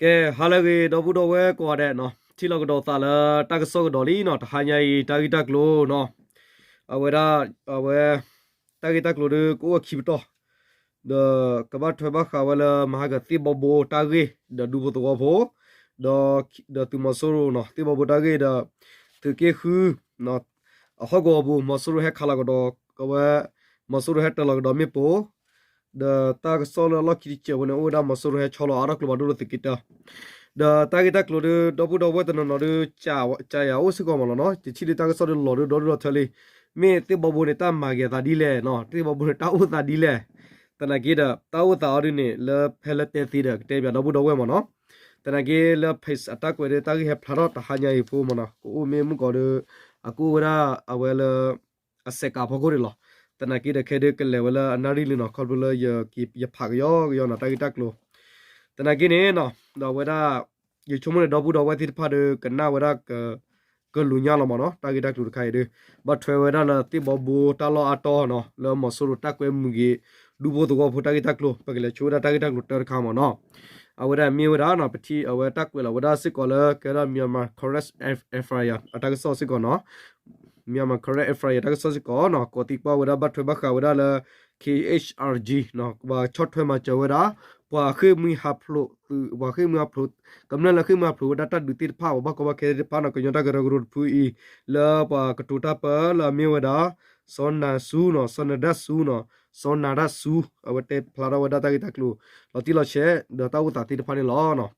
ကဲ ဟါလၢအဂ့ၤ ဒီပုၢ်ဒီဝဲၢ်ကိးဂၤဒဲးနီၤ, ထံၣ်လိာ်ကဒီးသးလၢတၢ်ကစီၣ်ကဒီးလံနီၤ, တဟါညါအံၤ တၢ်ဂ့ၢ်တၢ်ကျိၤနီၤ, အဝဲဒၣ် အဝဲ တၢ်ဂ့ၢ်တၢ်ကျိၤဒုးကအိၣ်ဝဲခံပတီၢ်, ဒီးကဘၣ်ထွဲဘၣ်ဃးဝဲလၢမဟါကသ့ၣ်ဘီဘိတၢ်ဂ့ၢ် ဒီးဒူဖိသဝီဖိ ဒီးသုးမီၤစိရိၤနီၤ, သ့ၣ်ဘီဘိတၢ်ဂ့ၢ်ဒီး သုးက့ဃု အဟီၣ်ကဝီၤပူၤ မီၤစိရိၤဟဲခးလီၤကဒီး အဝဲ မီၤစိရိၤဟဲတၢၤလီၤကဒီးမ့ၣ်ပိၢ် ဒီးတၢ်ကစီၣ်လၢအလီၢ်ခံတစဲးဖိန့ၣ် အိၣ်ဝဲဒၣ်မီၤစိရိၤဟဲဆီလီၤအါထီၣ်ကျိၤဘၣ်ဒိၣ်လၢ သုးက့တၢ ဒီးတၢ်ဂ့ၢ်တၢ်ကျိၤဒုး ဒီပုၢ်ဒီဝဲၢ်တနီၤနီၤဒုး ကးယၤအိၣ်စ့ၢ်ကီးမးလီၤနီၤ, ယထံၣ်ဒုးတၢ်ကစီၣ်ဒုးလီၤဒုးဒီဒုဒီထၢလံ, မ့ၢ်သ့ၣ်ဘီဘိန့ၣ် တၢ်မၤဂ့ၤအသးဒ်လဲၣ်နီၤ, သ့ၣ်ဘီဘိန့ၣ်တၢ်အိၣ်သးဒ်လဲၣ်, သနာ်က့ဒီး တၢ်အိၣ်သးအီၤဒုးန့ၣ် လၢဖဲလၢတဲသ့ဒီး ကတဲဘၣ်ဒီပုၢ်ဒီဝဲၢ်မးနီၤ, သနာ်က့လၢ page အတၢ်ကွဲးဒုး တၢ်ဂ့ၢ်ဟဲဖျါထီၣ်တဟါညါအံၤဖိမးနီၤ, ကအိၣ်မ့ၢ်မုၣ်ကီးဒုး အကအိၣ်ဝဲဒၣ်အဝဲလၢ အစဲးကးဖီခိၣ်န့ၣ်လီၤ. သနာ်က့ဒီးခဲဒုးကလဲၤဝဲလၢအနၣ်ရံၣ်လံနီၤ, ခီဖျိလၢယဖးကယီကယီနီၤ တၢ်ဂ့ၢ်တၢ်ကျိၤ, သနာ်က့န့ၣ်နီၤ ဒီးအဝဲဒၣ် ယဆိကမိၣ်န့ၣ် ဒီပုၢ်ဒီဝဲၢ်သ့ၣ်တဖၣ်ဒီး ကနၣ်ဝဲဒၣ် ကလူၤညါလီၤမးနီၤ, တၢ်ဂ့ၢ်တၢ်ကျိၤတခါအံၤဒုး ဘၣ်ထွဲဝဲဒၣ်လၢသ့ၣ်ဘီဘိတၢ်လီၢ်အါတီၢ်နီၤ, လၢမီၤစိရိၤတၢ်ကွဲမုာ်က့ၤ ဒူဖိသဝီဖိတၢ်ဂ့ၢ်တၢ်ကျိၤ, ပကလဲၤဆိဝဲဒၣ်တၢ်ဂ့ၢ်တၢ်ကျိၤတၢတခါမးနီၤ, အဝဲဒၣ်မ့ၢ်ဝဲဒၣ်နီၤ, ပထံၣ်အဝဲတၢ်ကွဲးလီၤဝဲဒၣ်စ့ၢ်ကီးလၢ ကဲဝဲဒၣ် Myanmar Karen Affairs အတၢ်ကစီၣ်စ့ၢ်ကီးနီၤ Myanmar Current Affairs တၢ်ကစီၣ်စ့ၢ်ကီးနီၤ, ကိးသံကွၢ်ဝဲဒၣ်ဘၣ်ထွဲဘၣ်ဃးဝဲဒၣ်လၢ K H R G နီၤ, ပှၤဆီၣ်ထွဲမၤစၢၤဝဲဒၣ် ပှၤဃ့ၢ်မှံဟးဖျိးသုး, ပှၤဃ့ၢ်မှံဟးဖျိး, ကမျၢၢ်လၢဃ့ၢ်မှံဟးဖျိးဝဲဒၣ်တၢ်ဒုးသ့ၣ်တဖၣ် ပှၤဘၣ်ကီဘၣ်ခဲသ့ၣ်တဖၣ်နီၤ, ကညီတၢ်ကရၢကရိတဖုအံၤ လၢပှၤကတိၤတၢ်ပၢလၢအမ့ၢ်ဝဲဒၣ် စီၤနၤဆူနီၤ, စီၤနၤဒၣ်ဆူနီၤ, စီၤနၤဒၣ်ဆူ, အဝဲတဲဖျါထီၣ်ဝဲဒၣ်တၢ်ဂ့ၢ်တၢ်ကျိၤ လီၤတံၢ်လီၤဆဲး ဒီးတၢ်အိၣ်သးသ့ၣ်တဖၣ်န့ၣ်လီၤ.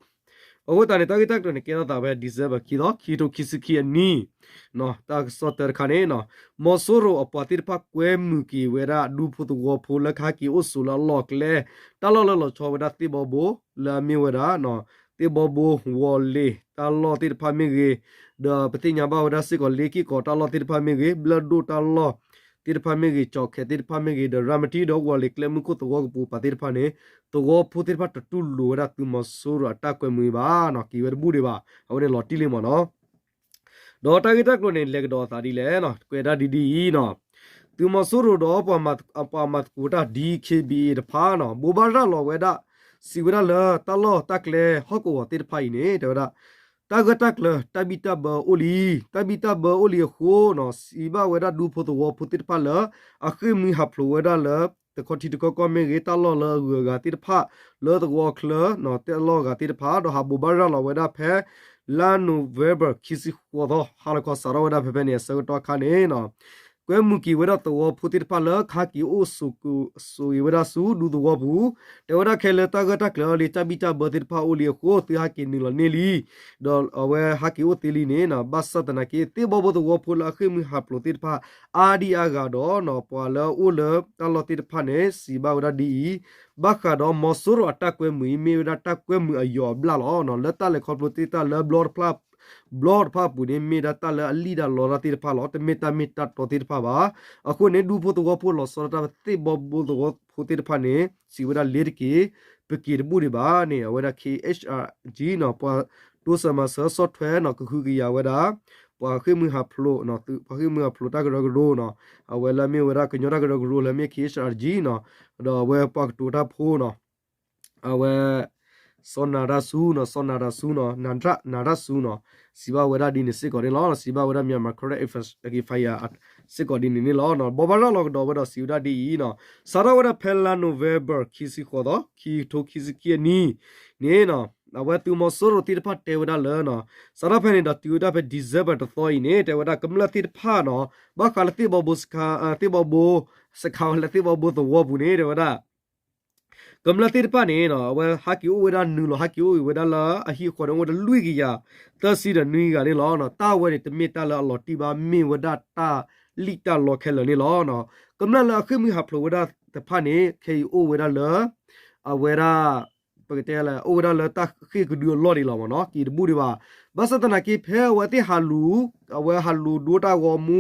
အဃိသတးန့ၣ် တၢ်ဂ့ၢ်တၢ်ကျိၤန့ၣ် ကဲထီၣ်သးဖဲ December ခံသီ ခံကထိခံဆံခံအနံၣ်, တၢ်ကစီၣ်တၢတခါန့ၣ်နီၤ, မီၤစိရိၤအပှၤသ့ၣ်တဖၣ်ကွဲမုာ်က့ၤဝဲဒၣ် ဒူဖိသဝီဖိလၢကဟဲက့ၤအိၣ်ဆိးလၢအလီၢ်အကျဲ, တၢ်လီၢ်လၢလီၤဆီဝဲဒၣ်သ့ၣ်ဘီဘိ လၢအမ့ၢ်ဝဲဒၣ် သ့ၣ်ဘီဘိ ဝီၤလ့ၤ တၢ်လီၢ်သ့ၣ်တဖၣ်မ့ၢ်ဂ့ၤ, ဒီးပသ့ၣ်ညါဘၣ်ဝဲဒၣ်စ့ၢ်ကီး လ့က့ၢ်ကီးတၢ်လီၢ်သ့ၣ်တဖၣ်မ့ၢ်ဂ့ၤ, ဘျၢၣ်ဒိၣ်တၢ်လီၢ်သ့ၣ်တဖၣ်မ့ၢ်ဂ့ၤ, ကၠီၣ်ခဲးသ့ၣ်တဖၣ်မ့ၢ်ဂ့ၤ, ဒီးရၤမတံဒီးဝီၤလ့ၤကျဲမုၢ်ခိၣ်သဝီကပူၤပှၤသ့ၣ်တဖၣ်န့ၣ် သဝီဖိသ့ၣ်တဖၣ်တတူၢ်လိာ်ဝဲဒၣ်သုးမီၤစိရိၤအတၢ်ကွဲမုာ်အံၤဘၣ်နီၤ, က့ၤဝဲတဘူၣ်ဒံးဘၣ်, အဝဲန့ၣ်လီၤတံၢ်လံမးနီၤ. ဒီးတၢ်ဂ့ၢ်တၢ်ကျိၤန့ၣ် လဲၤကဒီးအသးဒ်လဲၣ်နီၤ, ကွဲးဒၣ်ဒ်ဒ်အံၤနီၤ, သုးမီၤစိရိၤဒီးပှၤမၤသကိးတၢ် D K B A တဖၣ်နီၤ, ဘိးဘၣ်ရၤလီၤဝဲဒၣ် စံးဝဲဒၣ်လၢတၢ်လီၢ်တၢ်ကျဲဟီၣ်ကဝီၤသ့ၣ်တဖၣ်အံၤန့ၣ် တဲဝဲဒၣ် တၢ်ဂၢၢ်တၢ်ကျၢၤ တၢ်ဘံၣ်တၢ်ဘၢအိၣ်လံ, တၢ်ဘံၣ်တၢ်ဘၢအိၣ်လံအဃိနီၤ, စံးဘၣ်ဝဲဒၣ်ဒူဖိသဝီဖိသ့ၣ်တဖၣ်လၢ အဃ့ၢ်မှံဟးဖျိးဝဲဒၣ်လၢ တခီထံတခီကီၢ်မ့ၢ်ဂ့ၤ, တၢ်လီၢ်လၢအဂုၤအဂၤသ့ၣ်တဖၣ် လၢသဝီချၢနီၤ, တၢ်လီၢ်ဂၤသ့ၣ်တဖၣ် ဒီးဟးဘိးဘၣ်ရၤလီၤဝဲဒၣ်ဖဲ လါ November ခံဆံဃိးသီ ဟါလီၤခီစးထီၣ်ဝဲဒၣ်ဖဲဖဲန့ၣ် အဆၢကတီၢ်အခါန့ၣ်နီၤ, ကွဲမုာ်က့ၤဝဲဒၣ်သဝီဖိသ့ၣ်တဖၣ်လၢကဟဲက့ၤအိၣ်ဆိးက့ၤဝဲဒၣ်ဆူဒူသဝီပူၤ, တဲဝဲဒၣ်ခဲလၢာ်တၢ်ဂၢၢ်တၢ်ကျၢၤအီၤလံ, တၢ်ဘံၣ်တၢ်ဘၢသ့ၣ်တဖၣ်အိၣ်လံအဃိ သုဟဲက့ၤနုာ်လီၤန့ၢ်လံ, ဒီးအဝဲဟဲက့ၤအိၣ်သ့လံန့ၣ်နီၤ, ဘၣ်ဆၣ်သနာ်က့ သ့ၣ်ဘီဘိသဝီဖိလၢအဃ့ၢ်မှံဟးဖျိးသ့ၣ်တဖၣ် အါဒံအါဂၤဒီးနီၤ, ပှၤလၢအအိၣ်လၢတၢ်လီၢ်သ့ၣ်တဖၣ်န့ၣ် စံးဘၣ်ဝဲဒၣ်ဒ်အံၤ, ဘၣ်ဃးဒီးမီၤစိရိၤအတၢ်ကွဲမုာ်အံၤ မ့ၢ်ဝဲဒၣ်တၢ်ကွဲမုာ်အယီၤအဘျၣ်လီၤ. လၢတၢ်လဲၤခီဖျိသ့ၣ်တဖၣ်လၢဘျီတဖၣ် ဘျီတဖၣ်အပူၤန့ၣ် မ့ၢ်ဒၣ်တၢ်လၢအလံၣ်တၢ်လီတၢ်သ့ၣ်တဖၣ်လီၤ. တမ့ၢ်တၢ်မ့ၢ်တၢ်တီသ့ၣ်တဖၣ်ဘၣ်. အဃိန့ၣ် ဒူဖိသဝီဖိလီၤဆီဒၣ်တၢ်သ့ၣ်ဘီဘိသဝီဖိသ့ၣ်တဖၣ်န့ၣ် စံးဝဲဒၣ်လ့ၤတက့ၢ်, ပက့ၤတဘူၣ်ဒံးဘၣ်န့ၣ် အဝဲဒၣ် K H R G နီၤ, ပှၤတိစၢၤမၤစၢၤဆီၣ်ထွဲနီၤ, ကဟုကယာ်ဝဲဒၣ် ပှၤဃ့ၢ်မှံဟးဖျိး, ပှၤဃ့ၢ်မှံဟးဖျိးတၢ်ကရၢကရိနီၤ, အဝဲလၢမ့ၢ်ဝဲဒၣ်ကညီတၢ်ကရၢကရိလၢမ့ၢ် K H R G နီၤ, ဒီးအဝဲပှၤကတိၤတၢ်ဖိနီၤ အဝဲ စီၤနၤတၢ်ဆူနီၤ, စီၤနၤတၢ်ဆူနီၤ, နၤတၢ်ဆူနီၤ, စံးဘၣ်ဝဲဒၣ်ဒ်န့ၣ်စ့ၢ်ကီးန့ၣ်လီၤ. စံးဘၣ်ဝဲဒၣ် Myanmar Current Affairs စ့ၢ်ကီးဒ်န့ၣ်န့ၣ်လီၤ. ဘိးဘၣ်ရၤလီၤကဒီးဝဲဒီးစံးဝဲဒၣ်ဒ်အံၤနီၤ, စးထီၣ်ဝဲဒၣ်ဖဲလါ November ခံဆံဃိးသီ ခံကထိခံဆံခံအနံၣ်န့ၣ်နီၤ, အဝဲသုးမီၤစိရိၤသ့ၣ်တဖၣ်တဲဝဲဒၣ်လၢနီၤ, စးထီၣ်ဖဲန့ၣ်ဒီးတုၤဝဲဒၣ်ဖဲ December တသီအံၤန့ၣ် တဲဝဲဒၣ်ကမျၢၢ်သ့ၣ်တဖၣ်နီၤ, ဘၣ်ဃးလၢသ့ၣ်ဘီဘိ သ့ၣ်ဘီဘိ စခါဝဲလၢသ့ၣ်ဘီဘိသဝီပူၤန့ၣ် တဲဝဲဒၣ် ကမျၢၢ်သ့ၣ်တဖၣ်န့ၣ်နီၤ, အဝဲဟးက့ၤအိၣ်ဝဲဒၣ်နုာ်လီၤ ဟးက့ၤအိၣ်ဂ့ၤဝဲဒၣ်လၢအဟံၣ်အဃီန့ၣ် အိၣ်ဝဲဒၣ်လွံၢ်ကယၤသၢဆံဒီးနွံဂၤန့ၣ်လီၤ. တၢ်ဝဲန့ၣ်တမ့ၢ်တၢ်လၢအလီၤတံၢ်ဘၣ် မ့ၢ်ဝဲဒၣ်တၢ်လံၣ်တၢ်လီခဲလၢာ်န့ၣ်လီၤ. ကမျၢၢ်လၢအဃ့ၢ်မှံဟးဖျိးဝဲဒၣ်တဖၣ်န့ၣ် ခဲအံၤအိၣ်ဝဲဒၣ်လၢ အဝဲဒၣ် ပကတဲလၢ အိၣ်ဝဲဒၣ်လၢတၢ်ဃ့ၢ်ကဒုအလီၢ်န့ၣ်လီၤမ့ၢ်နီၤ, က့ၤတဘူၣ်ဒံးဘၣ်. ဘၣ်ဆၣ်သနာ်က့ ဖဲအဝဲသ့ၣ်ဟးလူၤ အဝဲဟးလူၤဒိတၢ်ဂီၤမူ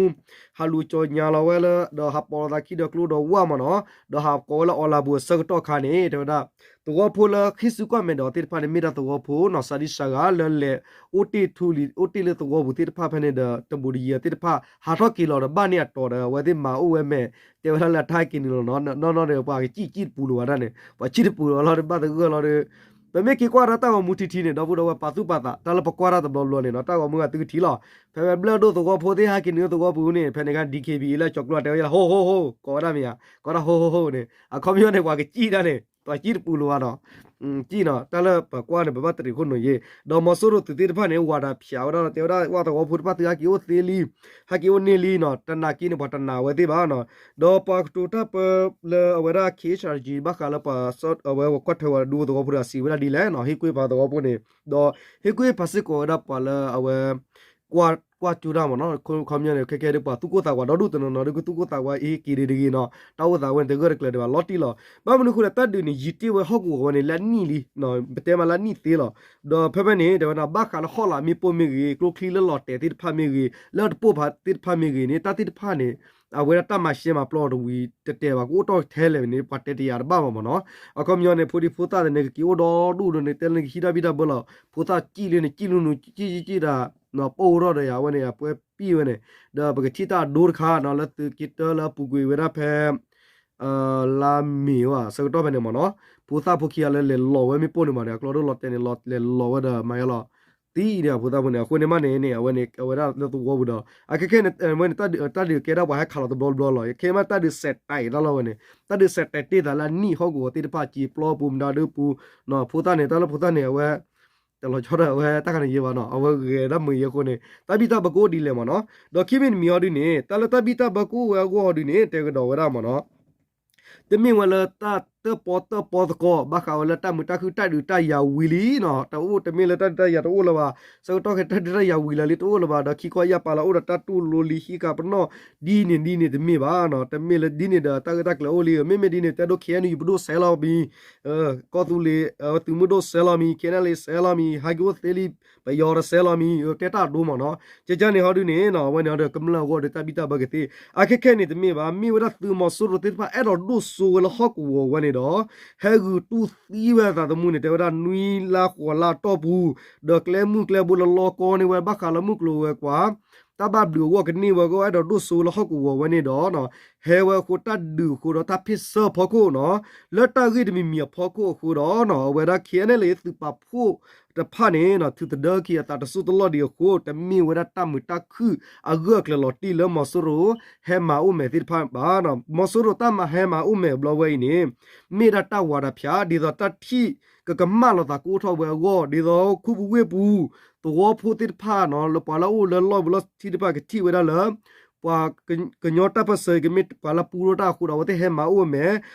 ဟးလူၤကၠီညါလီၤဝဲလၢ ဒီးဟးပိာ်လီၤသးခံဒီးကျိဒီးဝၣ်မ့ၢ်နီၤ, ဒီးဟးကိးဝဲလၢအီလါပူၤအဆၢကတီၢ်ခါန့ၣ် တဲဝဲဒၣ် သဝီဖိလၢဟံးစုကွၢ်မဲာ်ဒီးသ့ၣ်တဖၣ်န့ၣ် မ့ၢ်ဒၣ်သဝီဖိနီၤ, စးဒံးစှၤဂၤလၢလဲၤ အိၣ်တ့ၢ်ထူလံ အိၣ်တ့ၢ်လၢသဝီပူၤသ့ၣ်တဖၣ်ဖဲန့ၣ်ဒီး တဘူးတယံၤသ့ၣ်တဖၣ် ဟးထီၣ်က့ၤလီၤဒီးဘၣ်န့ၢ်အတီၤဒီး အဝဲသ့ၣ်မၤအိၣ်ဝဲမဲာ် တဲဝဲဒၣ်လၢအတၢ်ဟဲက့ၤနုာ်လီၤနီၤ, နီၢ်နီၢ်ဒီးပှၤကစံၣ်စံၣ်တပူၤလၢၤဝဲဒၣ်န့ၣ် ပှၤစံၣ်တပူၤလၢၤလီၤဒီး ဘၣ်သဂၢၢ်လီၤဒီး ပမ့ၢ်က့ၤကွၢ်တၢ်တၢ်ဂီၤမူထံထံန့ၣ် ဒီပုၢ်ဒီဝဲၢ်ပာ်သူၣ်ပာ်သး တၢ်လၢပကွၢ်တၢ်တဘျီဘျီန့ၣ်နီၤ တၢ်ဂီၤမူအသုကထံၣ်လီၤ. ဖဲဝဲဘျၢၣ်ဒိၣ်သဝီဖိသ့ၣ်ဟဲက့ၤနုာ်သဝီပူၤန့ၣ် ဖဲန့ၣ်ခါ DKBA လၢကၠီၤကျိၤတဲဝဲယဲလၢ ဟိဟိဟိ ကိးဝဲဒၣ်မ့ၢ်ဧါ ကိးဒၣ်ဟိဟိဟိန့ၣ် အခီပညီန့ၣ် ပှၤကစံၣ်တၢ်န့ၣ် ပှၤစံၣ်တပူၤလၢၤဘၣ်နီၤ စံၣ်နီၤ တၢ်လၢပကွၢ်န့ၣ် ပဘၣ်တရံးခိၣ်နူာ်ယ့ၣ် ဒီးမီၤစိရိၤသုးသ့ၣ်တဖၣ်န့ၣ် ဝးတဖၠးဝဲဒၣ် တဲဝဲဒၣ်ဝၣ်သဝီဖိတဖၣ်သုဟဲက့ၤအိၣ်သ့လံ ဟဲက့ၤအိၣ်န့ၢ်လံနီၤ တနာ်က့န့ၣ် ပှၤတနာ်ဝဲသ့ၣ်ဘၣ်နီၤ ဒီးပှၤကတိၤတၢ်ပၢလၢအဝဲဒၣ် KHRG ဘၣ်ဃးလၢပှၤ အဝဲကွၢ်ထွဲဝဲဒၣ်ဒူသဝီဖိဒီးအစံးဝဲဒၣ်ဒ်လဲၣ်နီၤ ဟ့ၣ်ကွ့ၢ်ပှၤသဝီဖိန့ၣ် ဒီးဟ့ၣ်ကွ့ၢ်ပှၤစ့ၢ်ကီးဝဲဒၣ်ပှၤလၢအဝဲ ကွၢ်ကွၢ်ကၠူတၢ်မ့ၢ်နီၤ ခီပညီန့ၣ် ခဲခဲဒ်ပှၤသူၣ်ကိၢ်သးဂီၤ ဒီဒူၣ်တနီၤနီၤ ဒုးကသူၣ်ကိၢ်သးဂီၤအ့ၣ်က့ၤဒ်တဂ့ၤနီၤ တၢ်အိၣ်သးဝဲန့ၣ် တဂၢၢ်တကျၢၤဒံးဘၣ် လီၤတံၢ်လီၤ. ဘၣ်မနုၤအဃိလဲၣ် တၢ်ဒုးန့ၣ် ယံာ်တ့ၢ်ဝဲဟီၣ်ကဝီၤဝဲန့ၣ် လၢအနံၣ်လံ ပတဲမးလၢအနံၣ်သ့လီၤ. ဒီးဖဲဖဲန့ၣ် တဲဝဲဒၣ် ဘၣ်ဃးလၢဟီၣ်လာ်မ့ၣ်ပိၢ်မ့ၢ်ဂ့ၤ ကျိချံလၢလီၤတဲာ်သ့ၣ်တဖၣ်မ့ၢ်ဂ့ၤ ကျိချံလၢလီၤတဲာ်သ့ၣ်တဖၣ်မ့ၢ်ဂ့ၤ လၢတပိၢ်ဖးသ့ၣ်တဖၣ်မ့ၢ်ဂ့ၤန့ၣ် တၢ်သ့ၣ်တဖၣ်န့ၣ် အဝဲဒၣ်တၢ်မၤရှဲမၤပျီတဝံၤတတဲာ်ဘၣ် ကအိၣ်တ့ၢ်ထဲလဲၣ်န့ၣ် ပှၤတဲတယာ်တဘၣ်ဘၣ်မ့ၢ်နီၤ. အခီပညီန့ၣ် ဖိဒံဖိသၣ်သ့ၣ်န့ၣ် ကက့ၤအိၣ်ဒီဒူၣ်ဒီးန့ၣ် တဲလၢကဟံးတၢ်ဘံၣ်တၢ်ဘၢလီၤ ဖိသၣ်စံၣ်လံန့ၣ် စံၣ်လူနူ စံၣ်စံၣ်စံၣ်တၢ် ပိၢ်ထီၣ်ဒီးယၤဝဲန့ၣ် အပှဲၤပံၣ်ဝဲန့ၣ် ဒီးပကထံၣ်တၢ်အဒိတခါနီၤ လၢသုးက့တၢလၢအပူၤကွံာ်ဝဲဒၣ်ဖဲ လါမ့ၤဝဲ ဆၢကတီၢ်ဖဲန့ၣ်မ့ၢ်နီၤ ဖိသၣ်ဖိခံဂၤလၢလဲၤလီၤဝဲမ့ၣ်ပိၢ်န့ၣ်မ့ၢ်န့ၣ် အကျီဒိၣ်လီၤတဲာ်န့ၣ် လဲၤလီၤဝဲဒီးမၤယါလီၤ သံအံၤန့ၣ် အဖိသၣ်ဖိန့ၣ် အဃိန့ၣ်မးန့ၣ်န့ၣ် အဝဲန့ၣ် အဝဲဒၣ်လၢသဝီပူၤဒီး အခဲခဲန့ၣ် အဝဲန့ၣ် တၢ်ဒုးကဲဒၣ်ပှၤဟဲခးလီၤတဘျီဘျီလီၤ ခဲမးတၢ်ဒုးစဲးတဲာ်တၢ်လီၤဝဲန့ၣ် တၢ်ဒုးစဲးတဲာ်တ့ၢ်သးလၢအနံၣ်ဟီၣ်ကဝီၤသ့ၣ်တဖၣ် စံာ်ပျီပူၤ မတၤဒုပူၤ ဖိသၣ်န့ၣ် တၢ်လၢဖိသၣ်န့ၣ် အဝဲ တလီၤဆီဒီးအဝဲတၢ်ခါန့ၣ်ယဲဘၣ်နီၤ အဝဲဂဲၤဒၣ်မုာ်ယဲအဃိန့ၣ် တၢ်ဘံၣ်တၢ်ဘၢကအိၣ်ဒ်လဲၣ်မ့ၢ်နီၤ ဒီးခံမံၤတမံၤအီၤဒုန့ၣ် တၢ်လၢတၢ်ဘံၣ်တၢ်ဘၢကအိၣ်ဝဲအဂီၢ်အီၤဒုန့ၣ် တဲကဒီးဝဲဒၣ်မ့ၢ်နီၤ တမ့ၢ်ဝဲလၢတၢ်တၢၣ်ပီတၢၣ်ပီသကိး ဘၣ်ဃးဝဲလၢတၢ်မုာ်တၢ်ခုၣ်တၢ်ဒုးတၢ်ယၤဝံၤလံနီၤ တအိၣ်တမ့ၢ်လၢတၢ်ဒုးတၢ်ယၤတအိၣ်လၢၤဘၣ် ဆၢကတီၢ်ခဲတၢ်ဒုးတၢ်ယၤဝံၤလၢာ်လံ တအိၣ်လၢၤဘၣ် ဒီးခံခီယၢ်ပာ်လီၤအိၣ်ဒီးတၢ်တူၢ်လိာ်လံ ဟံးဃာ်ပနီၣ် ဒ်န့ၣ်ဒ်န့ၣ်တမ့ၢ်ဘၣ်နီၤ တမ့ၢ်လၢဒ်န့ၣ်ဒီး တၢ်ဂ့ၢ်တၢ်ကျိၤအိၣ်လံ မ့မ့ၢ်ဒ်န့ၣ် တဲဒိ KNU ပဒိၣ်စဲးလီၤမံၤ ကီၢ်သူလ့ၤ သုးမုၢ်ဒိၣ်စဲးလီၤမံၤ KNLA စဲးလီၤမံၤ ဟဲက့ၤအိၣ်သ့လံ ပယီၤဒီးစဲးလီၤမံၤ တဲတၢ်အဒိမ့ၢ်နီၤ ကကန့ၣ်ဟီဒုန့ၣ်နီၤ အဝဲန့ၣ်ဟီဒု ကမျၢၢ်အဂီၢ်ဒီးတၢ်ဘံၣ်တၢ်ဘၢကသ့ အခဲခဲန့ၣ်တမ့ၢ်ဘၣ် မ့ၢ်ဝဲဒၣ်သုးမီၤစိရိၤသ့ၣ်တဖၣ်အဲၣ်ဒိးဒိၣ်စိဝဲလၢဟီၣ်ကဝီၤဝဲန့ၣ်ဒီး ဟဲဂုာ်တူၢ်သံဝဲအသးသမူန့ၣ် တဲဝဲဒၣ်နွံလါဃိးလါအတီၢ်ပူၤ ဒီးကျဲမုၢ်ကျဲဘိလၢလီကီန့ၢ်ဝဲဘၣ်ဃးလၢမုၢ်ကျိၤဝဲၤကွာ် တၢ်ဘၣ်ဘျုးအဂီၢ်ကန့ၢ်ဝဲအဂီၢ် အဲၣ်ဒိးဒိၣ်စိဝဲလၢဟီၣ်ကဝီၤဝဲန့ၣ်ဒီး ဟဲဝဲအဃိတၢ်ဒုးအဃိဒီးတၢ်ဖ့ၣ်ဆၢအဖီခိၣ်နီၤ လၢတၢ်ဂ့ၢ်တမံၤမံၤအဖီခိၣ်အဃိဒီးနီၤ အဝဲဒၣ် KNLA သုးပာ်ဖှိၣ်တဖၣ်န့ၣ်နီၤ ထုးသဒၢက့ၤအသးတစိၢ်တလီၢ်ဒံးအဃိ တမ့ၢ်ဝဲဒၣ်တၢ်မုာ်တၢ်ခုၣ်အဂၢၢ်အကျၢၤလီၤတံၢ်လၢမီၤစိရိၤ ဟဲမၤအိၣ်မဲာ်သ့ၣ်တဖၣ်ဘၣ်နီၤ မီၤစိရိၤတၢ်မၤဟဲမၤအိၣ်မဲာ်ဘျီဝဲအံၤန့ၣ် မ့ၢ်ဒၣ်တၢ်ဝးတဖၠး ဒ်သိးတၢ်ထံၣ်ကကမၣ်လီၤသးကအိၣ်ထီၣ်ဝဲအဂီၢ် ဒ်သိးခူပူၤဝ့ၢ်ပူၤ သဝီဖိသ့ၣ်တဖၣ်နီၤ လၢပှၤလၢအအိၣ်လၢလီၢ်ပူၤလီၢ်ထံတဖၣ်ကထံၣ်ဝဲဒၣ်လၢ ပှၤကညီတၢ်ပၢၢ်ဆၢအံၤ ကမ့ၢ်ပှၤလၢပူထီၣ်တၢ်အဃိဒီး အဝဲသ့ၣ်ဟဲမၤအိၣ်အမဲ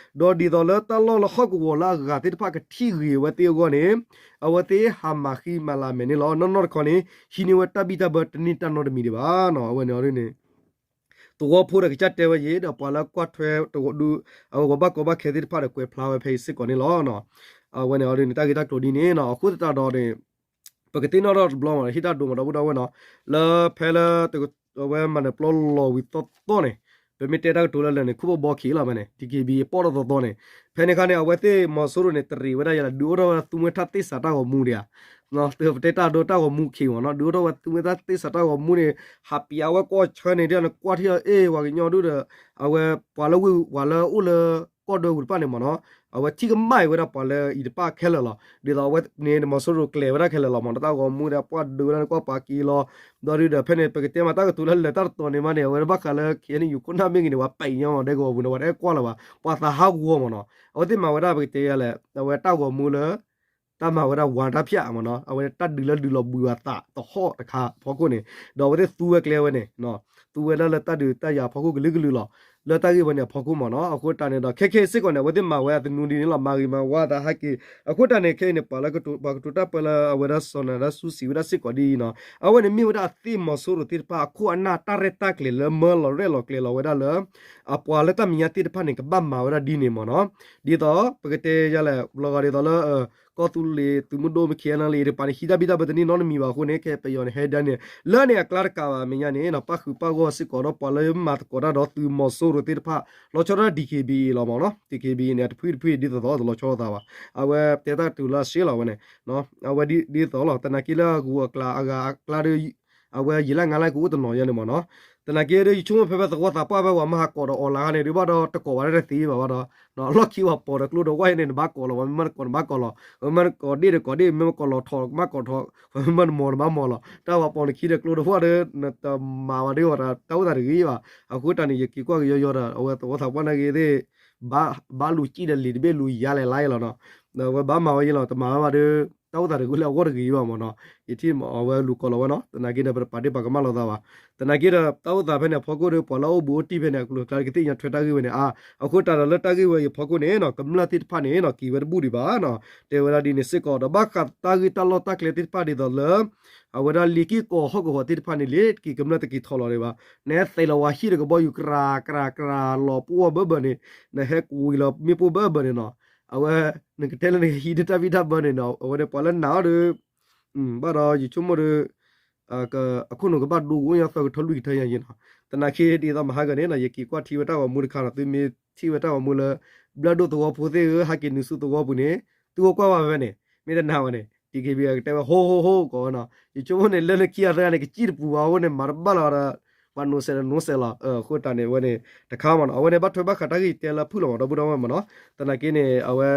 ာ်, ဒီးဒ်သိးလၢတၢ်လီၢ်လၢဟီၣ်ကဝီၤလၢအဂၤသ့ၣ်တဖၣ်ကထံၣ်ဂ့ၤဝဲသ့ၣ်အဂီၢ်န့ၣ် အဝဲသ့ၣ်ဟးမၤဃံမၤလၤမဲာ်န့ၣ်လီၤ. နီၢ်နီၢ်တခီန့ၣ် ဟံးန့ၢ်ဝဲတၢ်ဘံၣ်တၢ်ဘၢတန့ၢ်တၢ်နီတမံၤဒံးဘၣ်နီၤ. အဝဲန့ၣ်အီၤဒ်န့ၣ် သဝီဖိဒီးကစၢ်တဲဝဲယဲၢ် ဒီးပှၤလၢကွၢ်ထွဲတဝီဒု အဝဲပှၤဘၣ်ကီဘၣ်ခဲသ့ၣ်တဖၣ်ဒီးကွဲးဖျါဝဲဖဲအံၤစ့ၢ်ကီးန့ၣ်လီၤ. အဝဲန့ၣ်အီၤဒ်န့ၣ် တၢ်ဂ့ၢ်တၢ်ကျိၤဒ်န့ၣ်နီၤ အဃိသတးဒီးန့ၣ် ပကသ့ၣ်နီၣ်ထီၣ်တဘျီမး ဟ့ၣ်တၢ်ဒိမးဒီပုၢ်ဒီဝဲၢ်နီၤ, လၢဖဲလၢ အဝဲမၤနၢၤပျီလီၤဝံၤသီသီန့ၣ် ပမ့ၢ်တဲတၢ်ကတိၤလၢလၢာ်န့ၣ် ခိၣ်ဘီဘီခံးလီၤဖဲန့ၣ် DKBA ပီၣ်ထီၣ်သီသီန့ၣ်, ဖဲန့ၣ်အခါန့ၣ် အဝဲသ့ၣ်မီၤစိရိၤန့ၣ် တရံးဝဲဒၣ်ယဲလၢ ဒုးအိၣ်ထီၣ်ဝဲသုးမွဲၢ်ထၣ်သ့ၣ်စးတၢ်ဂီၤမူဒံးဧါ ပတဲတၢ်ဒိတၢ်ဂီၤမူခံးမးနီၤ, ဒုးအိၣ်ထီၣ်ဝဲသုးမွဲၢ်ထၣ်သ့ၣ်စးတၢ်ဂီၤမူန့ၣ် ဟးပျးဝဲကိးဆၢန့ၣ် ဒ်န့ၣ်ကွၢ်ထံၣ်အီၤ အ့ၣ် ပှၤကညီဒုဒီး အဝဲပှၤလၢဝ့ၢ်ပှၤလၢအိၣ်လၢကီၢ်ဒွဲပူၤတဖၣ်န့ၣ်မးနီၤ, အဝဲထံၣ်ကမၣ်အံၤဝဲဒၣ်ပှၤလၢအံၤတဖၣ်ခဲလၢာ်လီၤ. ဒ်သိးအဝဲန့ၣ် မီၤစိရိၤကျဲၤဝဲဒၣ်ခဲလၢာ်လီၤမးနီၤ, တၢ်ဂီၤမူဒီးပှၢ်ဒုးဝဲဒၣ်န့ၣ် ကွၢ်ပာ်က့ၤလီၤ, ဒီးဒုဒီးဖဲန့ၣ် ပကတဲမးတၢ်ကတိၤလၢလၢာ်တၢ်တတီၤန့ၣ်မးန့ၣ် အဝဲဘၣ်ဃးလၢ KNU ခိၣ်နၢ်မ့ၢ်ဂ့ၤန့ၣ် ပှၤပဲာ်ညါမး ဒဲကဝီၤပူၤန့ၣ် ပှၤတအဲၣ်ကွၢ်လၢၤဘၣ်, ပှၤသးဟးဂီၤမးနီၤ, အဝဲသ့ၣ်မၤဝဲဒၣ်ပကတဲယၤလဲၣ် အဝဲတၢ်ဂီၤမူလၢ တၢ်မၤဝဲဒၣ်ဝးတၢ်ဖၠးမးနီၤ, အဝဲတၢ်ဒုးလၢဒုးလီၤဘှံးအသးသဟီၣ်တခါအဖီခိၣ်န့ၣ်, ဒီးအဝဲသ့ၣ်သူဝဲကျဲဝဲန့ၣ်, သူဝဲဒၣ်လၢတၢ်ဒုးတၢ်ယၤအဖီခိၣ်ကလုာ်ကလုာ်လီၤ. လၢတၢ်ဂ့ၢ်ဝဲန့ၣ်အဖီခိၣ်မးနီၤ, အဃိတၢ်န့ၣ်ဒီး ခဲခဲအံၤစ့ၢ်ကီးန့ၣ် အဝဲသ့ၣ်မၤဝဲအသနူဒ်န့ၣ်လီၤ, မၤဂ့ၤမၤဝါသးဟဲက့ၤ, အဃိတၢ်န့ၣ် ခဲအံၤန့ၣ် ပှၤလၢပှၤကတိၤတၢ်ပၢလၢအဝဲဒၣ်စီၤနၤဒါဆူစံးဝဲဒၣ်စ့ၢ်ကီးဒ်အံၤနီၤ, အဝဲန့ၣ်မ့ၢ်ဝဲဒၣ်အသ့ၣ် မီၤစိရိၤသ့ၣ်တဖၣ်အခိၣ်အနၢ်တၢ်ရဲၣ်တၢ်ကျဲၤလၢမၢလီၤရဲၣ်လီၤကျဲၤလီၤဝဲဒၣ်လၢ အပှၤလၢတၢ်မဲာ်ညါသ့ၣ်တဖၣ်န့ၣ် ကဘၣ်မၤဝဲဒၣ်ဒ်န့ၣ်မးနီၤ, ဒ်သိး ပကတဲယၤလဲၣ် လီၤဂာ်ဒ်သိးလၢ ကီၢ်သူလ့ၤသုးမုၢ်ဒိၣ်မ့ၢ် KNLA တပၤန့ၣ် ဟံးတၢ်ဘံၣ်တၢ်ဘၢတန့ၢ်နီတမံၤဘၣ်အဃိန့ၣ် ခဲပယီၤန့ၣ် ဟဲဒၣ်န့ၣ် လၢန့ၣ်အကျါတကးဘၣ် မဲာ်ညါန့ၣ် ပၣ်ဃုာ်ပၣ်ဂီၢ်စ့ၢ်ကီးဒီးပှၤလၢမၤသကိးတၢ်ဒီးသုးမီၤစိရိၤသ့ၣ်တဖၣ် လီၤဆီဒၣ် DKBA လီၤမးနီၤ, DKBA န့ၣ် တဖုတဖုဒ်သိးသိးတလီၤဆီလိာ်သးဘၣ်, အဝဲတဲတၢ်ကတိၤလၢအရှဲလီၤဝဲန့ၣ်, အဝဲဒ်သိးလီၤ သနာ်က့လၢအဂုၤအကျါအဂၤအကျါဒီး အဝဲယံာ်လၢ်ငါလၢ်ကအိၣ်တနီၤယါန့ၣ်မ့ၢ်နီၤ. သနာ်က့ဒီး ယဆိကမိၣ်ဖဲဖဲသဝီသးပှၢ်ဖဲပှၤမၤဟးကိးဒီးအီၤလၢ်ဂၤန့ၣ် ဒုးဘၣ်ဒီးတကိးဘၣ်တသ့ဘၣ်ဘၣ်ဒီး အလီၢ်ခံပှၤပိာ်ဒီးကျိဒီးဝဲအံၤန့ၣ် နဘၣ်ကိးလီၤ ပှၤမ့ၢ်မၤနကိးနဘၣ်ကိးလီၤ ပှၤမ့ၢ်မၤနကိးဒ့ၣ်ဒီးကိးဒ့ၣ် မ့ၢ်မၤကိးလီၤထီၣ်မၤကိးထီၣ် ပှၤမ့ၢ်မၤနမီၤနဘၣ်မီၤလီၤ တၢ်ပှၤပိာ်နခံဒီးကျိဒီးဝဲဒီး နတမၤဘၣ်ဒ်ဝဲဒီး တၢ်အိၣ်သးတဂ့ၤဘၣ်. အဃိတၢ်န့ၣ် ယက့ၤကွၢ်ကယီယီဒီး အဝဲသဝီသးပှၢ်နာ်က့သ့ၣ် ဘၣ်လူၤစံၣ်ဒီးလံာ်တဘ့ၣ်လူၤယါလဲၤလါအံၤလီၤနီၤ. အဝဲဘၣ်မၤဝဲယံၤလီၤ တမၤဝဲဘၣ်ဒီး တၢ်အိၣ်သးတဂ့ၤလၢအဂီၢ်တဂ့ၤဘၣ်မ့ၢ်နီၤ. ယထံၣ်အဝဲလူၤကိးလီၤဝဲနီၤ သနာ်က့ဒီး ပတပာ်ဒ့ၣ်ပာ်ကမၣ်လိာ်သးဘၣ်. သနာ်က့ဒီး တၢ်အိၣ်သးဖဲန့ၣ်အဖီခိၣ်ဒီး ပှၤလၢအအိၣ်ဘူးအိၣ်တံၢ်ဖဲန့ၣ် အကလုာ်ကျါကသ့ၣ်ညါထွဲတၢ်ဂ့ၢ်ဝဲန့ၣ် အါ အဃိတၢ်ဒီးလၢတၢ်ဂ့ၢ်ဝဲအံၤအဖီခိၣ်န့ၣ်နီၤ ကမျၢၢ်သ့ၣ်တဖၣ်န့ၣ်နီၤ က့ၤဝဲတဘူၣ်ဒံးဘၣ်နီၤ. တဲဝဲဒၣ်ဒ်န့ၣ်စ့ၢ်ကီး ဒီးဘၣ်ဃးတၢ်ဂ့ၢ်တၢ်လီၢ်တၢ်ကျဲသ့ၣ်တဖၣ်ဒ်သိးလၢ အဝဲဒၣ်လ့ၤက့ၢ်ကီးဟီၣ်ကဝီၤသ့ၣ်တဖၣ်န့ၣ် လ့ၤက့ၤကမျၢၢ်တက့ၤထီၣ်လီၤဒံးဘၣ်. နဟဲသဲးလီၤဝဲဟံၣ်ဒီးကဘီယူၤ ကြၤကြၤကြၤလီၤပှီၢ်ဘၢဘၢန့ၣ် နဟဲကွံာ်လီၤမ့ၣ်ပိၢ်ဘၢဘၢန့ၣ်နီၤ. အဝဲ နကတဲလၢနကဟံးဒ်တၢ်ဘံၣ်တၢ်ဘၢန့ၣ်နီၤ အဝဲန့ၣ်ပှၤလၢနာ်အီၤဒီး ဘၣ်ဒီးယဆိကမိၣ်ဒီး အခိၣ်နူာ်ကဘၣ်ဒိကအိၣ်ညီသၢကထၢလွံၢ်ကထၢယါယံၤနီၤ. သနာ်က့ဒ်သိးမဟါဂၤန့ၣ်နီၤ ယက့ၤကွၢ်ထံဝဲတၢ်ဂီၤမူတခါနီၤ သုမ့ၢ်ထံၣ်ဝဲတၢ်ဂီၤမူလၢ ဘျၢၣ်ဒိၣ်သဝီဖိသ့ၣ်ဧၢ ဟဲက့ၤနုာ်ဆူသဝီပူၤန့ၣ် သုအိၣ်ကွၢ်ဝဲဖဲန့ၣ် မ့ၢ်တနာ်ဝဲန့ၣ် တံၤခ့ဘံကတဲဝဲ ဟိဟိဟိကိးဝဲနီၤ ယဆိကမိၣ်န့ၣ် လၢနခံဂၤသၢဂၤန့ၣ် ကစံၣ်တပူၤဘၣ်အဃိန့ၣ် မၤတဘၣ်လီၤဒီး ပှၤနိးစဲးဒီးနိးစဲးလီၤ အဃိတၢ်န့ၣ် အဝဲန့ၣ်တခါမ့ၢ်နီၤ အဝဲန့ၣ်ဘၣ်ထွဲဘၣ်ဃးတၢ်ဂ့ၢ်တဲလၢဖုၣ်လီၤမ့ၢ်ဒီပုၢ်ဒီဝဲၢ်မ့ၢ်နီၤ သနာ်က့န့ၣ် အဝဲ